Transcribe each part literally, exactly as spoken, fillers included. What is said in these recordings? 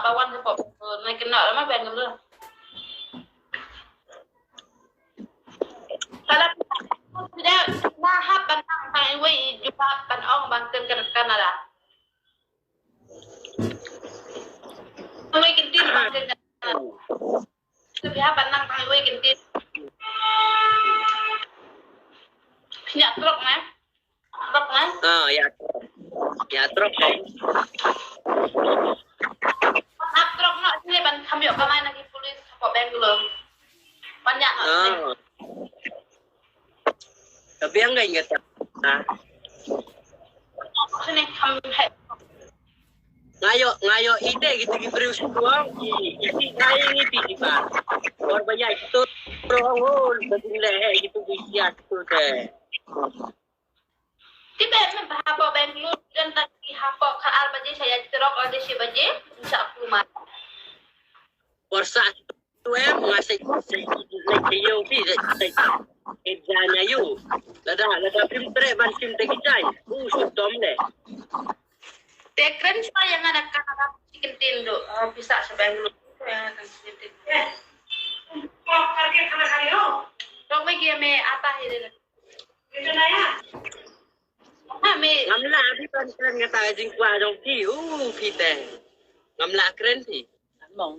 ba wan hapoh Bangalore, na kynnoh lama Bangalore. Kala phi da, phi da hap ban nang tang iwei i jubab ban ong ban kren ka Kannada. Iwei kyntien ban kren Kannada. Phi hap ban nang tang iwei kyntien. Phi ñiah trok ne? Trok ne? Ah, ïa trok. Ïa trok. Ap trok noh sini ban kham ïoh kamai na ki police hapoh Bangalore. Ban ïa noh sini. Ah. Ka biang ka ïa ta. Ah. Sini kham heh. Nga ïoh, nga ïohi te kita ki briew shuwa ki, ki, ki, nga ïohi ngi pi ki ba. Por ba ïa ki to, ro, oh, ba ding le, eh, ki to ki sia ki to te. Ti ben men hapoh Bangalore, jan ta ki hapoh ka ar baje sha ïa ki trok, ar baje shi baje, sha kuma. Por sa tu em, nga sa, sa, sa, sa, yo, pi, sa, sa, eh, jan ïa yo. Lada, lada pim tre ban pim te ki jan. U, shu tom le. Te kren shuwa ïa nga na Kannada, shi kyntien do. Ah, pisa sha Bangalore. Ïa nga na shi kyntien. Eh, kok karke khana kha rei ho? Tok me ki me ata hi de. Ito na ya. Ha me. Ngam lah abi ban kren kata ka jingkwah jong phi. Uh, phi te. Ngam lah kren phi. Mong.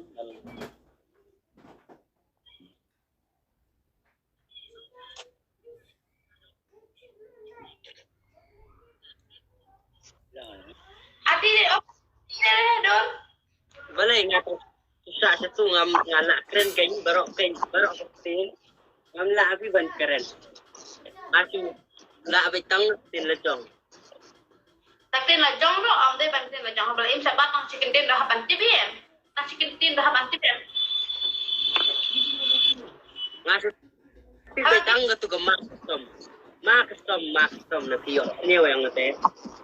Ati, oh, ati, dong. Balei nga tu sa satu ngam, nga nak kren kan, baroh kan, baroh kan. Ngam lah abi ban kren. Aku lah abi tang tin la jong. Tang tin la jong ro, am dei ban tin la jong. Balei im sabat tang shi kyntien dah ban tip em. Tang shi kyntien dah ban tip em. Nga sa Phi ba tang ka tu ka ma custom. Ma custom, ma custom na phi ïoh. Ni weng te.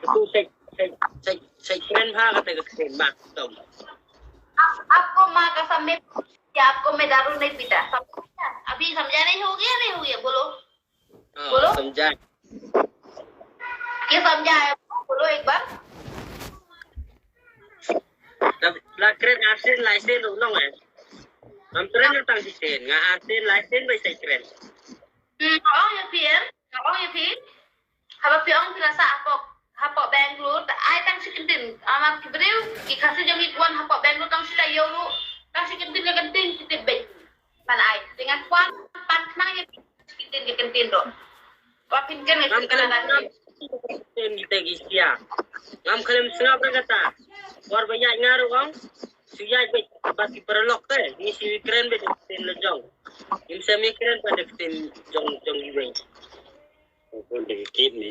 Ka tu sa, sa, sa, sa kren ha ka te ka kren ma custom. आप, आपको माँ कसम में, क्या आपको मैं दारू नहीं पीता? समझा? अभी समझा नहीं हो गया, नहीं हो गया? बोलो। हाँ, बोलो। समझा। ये समझा है? बोलो एक बार। La, la kren arsen, la sen, no, no, eh. Ngam kren tang shisien, nga arsen, la sen, bai sa kren. Hmm, nga ong ïa phi, eh? Nga ong ïa phi. Haba phi ong phi la sah hapoh, hapoh Bangalore, ta ai tang shi kyntien. Namar ki briew, ki Khasi jong ngi ki wan hapoh Bangalore tang shi taïew ruh, tang shi kyntien ïa kyntien ki tip beit. Ban ai. Te nga kwah pat khnang ïa phi tang shi kyntien ïa kyntien ruh. Wat phin kren ïa kyntien Kannada. Kyntien kita ki sia. Ngam khlem sngap re kata. Por ba ïaid nga ruh ong. Shu ïaid beit bad ki paralok te, ngi shu kren beit da ktien la jong. Ngim shym ïakren bad da ktien jong, jong iwei. Bun da ki kit ni.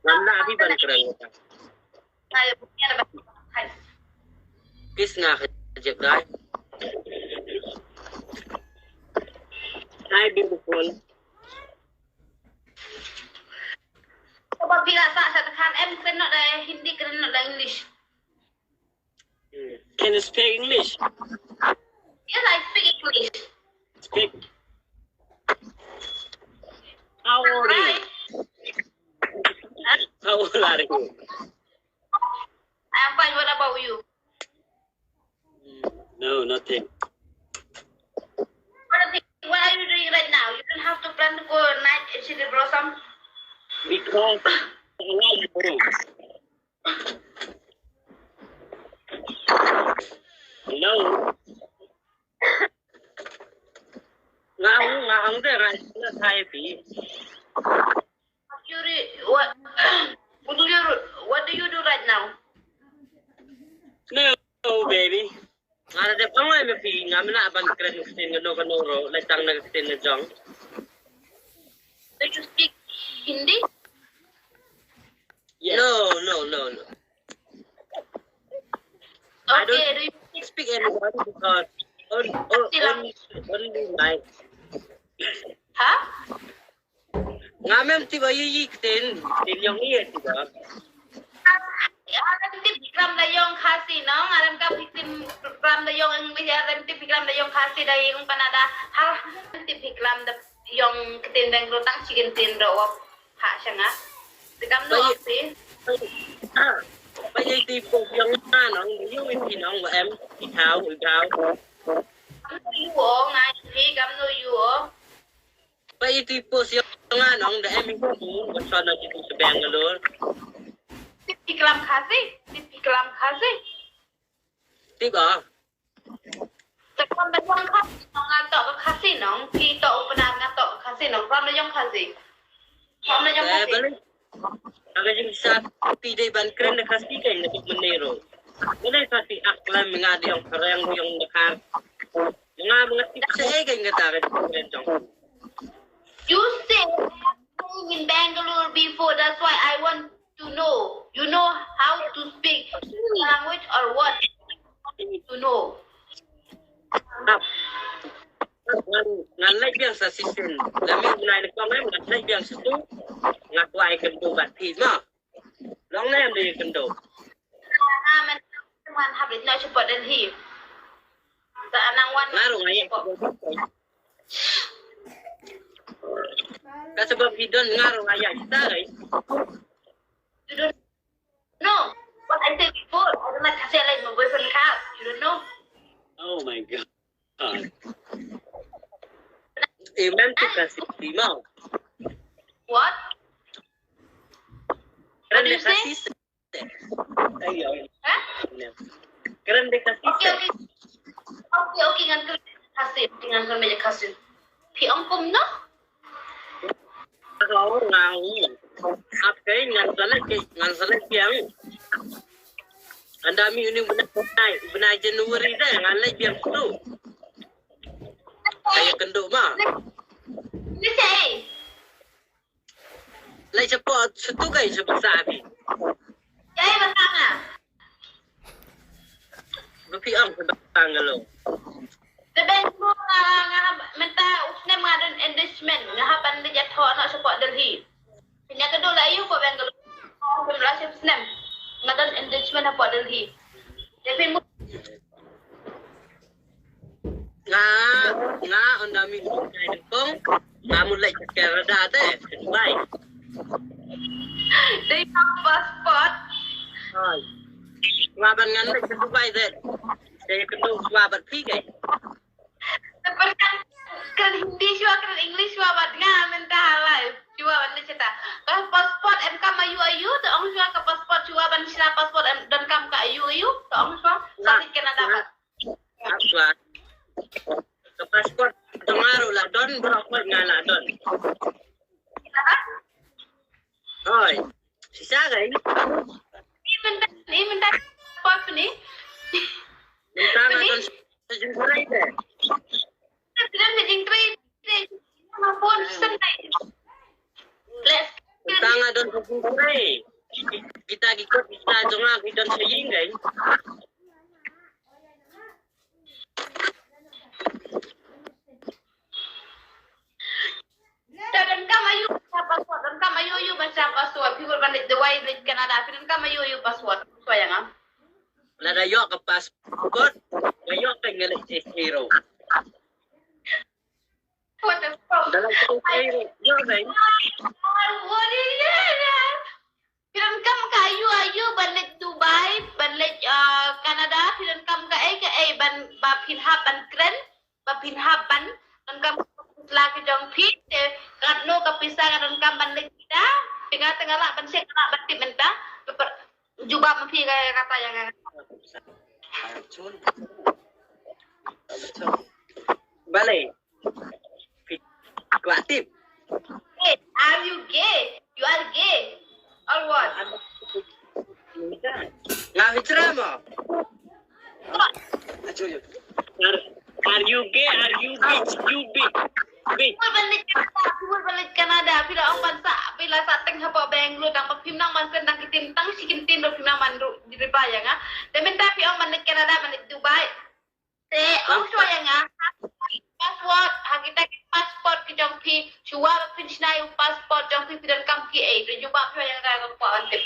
Ngam lah abi ban kren. Kis nga ka jek dai. Hi, beautiful. Cuba phi la sah sha Dkhar, em kren noh da Hindi, kren noh da English. Can you speak English? Yes, I speak English. Speak. How old are you? Hi. How old are you? I am fine. What about you? No, nothing. What are you, what are you doing right now? You don't have to plan to go night and see the blossom? Because I like you. Hello. Nga ong, nga ong de, nga ong de, hi, Pi. You re-, what, what do you, what do you do right now? No, baby. Nga la dep ong ïa phi, ngam lah ban kren ktien kano kano ruh, la tang na ktien la jong. Do you speak Hindi? Yes. No, no, no, no. I don't, okay, do you speak anybody because on-, on-, only, only my. Huh? Nga mem tip ïa i ktien, ktien jong i tip ba. Nga mem tip klam da ïong Khasi, no? Nga mem ka tip klam da ïong English, nga mem tip klam da ïong Khasi da i ong Kannada. Ha, tip klam da ïong ktien Bangalore tang shi kyntien ruh wa pha sha nga. Te kam no. Ba i, si. Ah. Ba iti post ïong nga nong, ïong iti nong, wa em, i thaw, i thaw. Kam no ïu o, nga iti, kam no ïu o. Ba iti post ïong nga nong, da em iti, wa shon na iti sa Bangalore. Tip ïa ki klam Khasi, tip ïa ki klam Khasi. Tip o. Te khlem da ïong Khasi nong, nga toh ka Khasi nong, phi toh u Pnar, nga toh ka Khasi nong, khlem da ïong Khasi. Khlem da ïong Khasi. Balei? Ka jingshah phi dei ban kren da Khasi kein na ka mynne ruh. Balei sa phi ak khlem, nga dei ïong Phareng, ïong Dkhar. Nga, nga tip seh kein kata ka jingkren jong. You say I'm staying in Bangalore before, that's why I want to know. You know how to speak language or what? To know. Ngan, ngan leit biang sa shisien. Lada me nai ne kong em, ngan leit biang sa tu. Nga kwah ïakynduh bad phi ma. Long ne em dei ïakynduh. Nga men, man hap leit noh sha Delhi. Sa nang wan. Nga ruh nga ïa. Ka sabab hi don nga ruh nga ïa kita, eh. You don't know what I said before. I don't like Khasi, I like my boyfriend Khas. You don't know. Oh my God. Amen to Khasi ma. What? What do you say? Hah? Kren beit Khasi. Okay, okay. Okay, okay, ngan kren Khasi, ngan kren beit Khasi. Phi ong kumno? Nga ong, nga ong. Ap kein ngan sa leit, ngan sa leit biang. Ynda mih une u bnai, bnai January te ngan leit biang tu. Ïakynduh ma. Ni sei. Leit shapoh sha tu kein, sha bynta phi. Kaei bynta nga? Ba phi ong sha bynta nga lo. Te ben mo nga, nga hap mynta u snem nga don engagement, nga hap ban leit ïathoh noh shapoh Delhi. Phin ïakynduh la ïa u, phi ong nga lo. Phin la snem nga don engagement hapoh Delhi. Te phin mut Nga, nga ynda mih na Hong Kong, nga mut leit Canada te, Dubai. Dei ka passport. Hai. Shuwa ban ngan leit Dubai te. Te kynduh shuwa bad phi kein. Te pyrkhat kren Hindi shuwa, kren English shuwa bad nga mynta ha live. Shuwa ban leit shata. Ka passport em kam aïu aïu, te ong shuwa ka passport shuwa ban shna passport em donkam ka aïu aïu, te ong shuwa. Sa leit Canada bad. Apa? Ka passport jong nga ruh la don, baroh khoit nga la don. Hoi. Shisha kein? Ni mynta, ni mynta passport ni. Mynta nga don sa jingtrei te. Sa jingtrei te. Sa jingtrei te. Nga pun sen te. Mynta nga don sa jingtrei. Kita ki kot kita jong nga ki don sa ïing kein. Te donkam aïu ba shna passport, donkam aïu aïu ba shna passport, phi mut ban leit Dubai, leit Canada, phi donkam aïu aïu passport, shuwa ïa nga. Lada ïoh ka passport, nga ïoh ka nga leit S A ruh. What the fuck? Da leit S A ruh, ïoh kein. What is it? Phi donkam ka aïu aïu ban leit Dubai, ban leit, ah, Canada, phi donkam kaei kaei ban, ba phin hap ban kren, ba phin hap ban, donkam ka pisa ki jong phi, te katno ka pisa ka donkam ban leit kita, phi nga te nga lah ban check, nga lah ban tip mynta, jubab ma phi ka kata ïa nga. Balei? Phi kwah tip? Hey, are you gay? You are gay or what? Nga hijra mo. What? Are, are you gay? Are you bitch? You bitch. Bitch. Phi mut ban leit Canada, phi mut ban leit Canada, phi la ong ban sah, phi la sah teng hapoh Bangalore, tang ba phim nang ban kren tang ki ktien, tang shi kyntien ruh phim nang ban ruh reply ïa nga. Te mynta phi ong ban leit Canada, ban leit Dubai. Te ong shuwa ïa nga, passport, ha kita ki passport ki jong phi, shuwa ba phin shna ïa u passport jong phi, phi donkam kiei, te jubab shuwa ïa nga, nga kwah ban tip.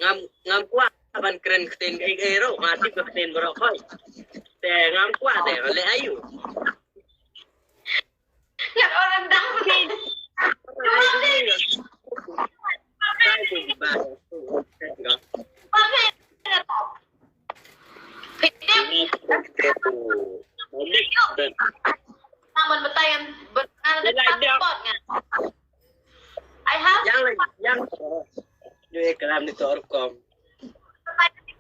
Ngam, ngam kwah ban kren ktien kiei kiei ruh, nga tip ka ktien baroh khoit. Te ngam kwah te, leh aïu. Ngan ong dang phi. Jubab phi. Namun betai yang ber-, ada passport kan? I have. Yang lagi, yang. Yo, ya, kelam ni tu orkom.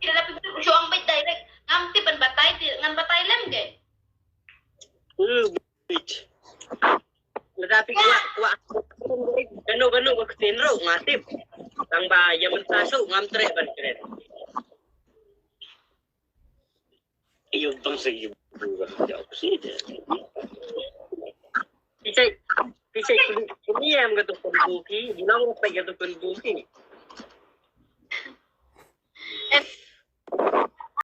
Kita dah pergi, suang baik direct. Ngam tip ban batai, ngan batai lem ke? Hmm, baik. Lada phi kwah, kwah. Kano, kano ka ktien ruh nga tip. Tang ba ïa mynta shuh ngam treh ban kren. Ïa bang sa ïa buka jauh sih. Phi check, phi check kuni em katu pynbuki, bilang apa katu pynbuki.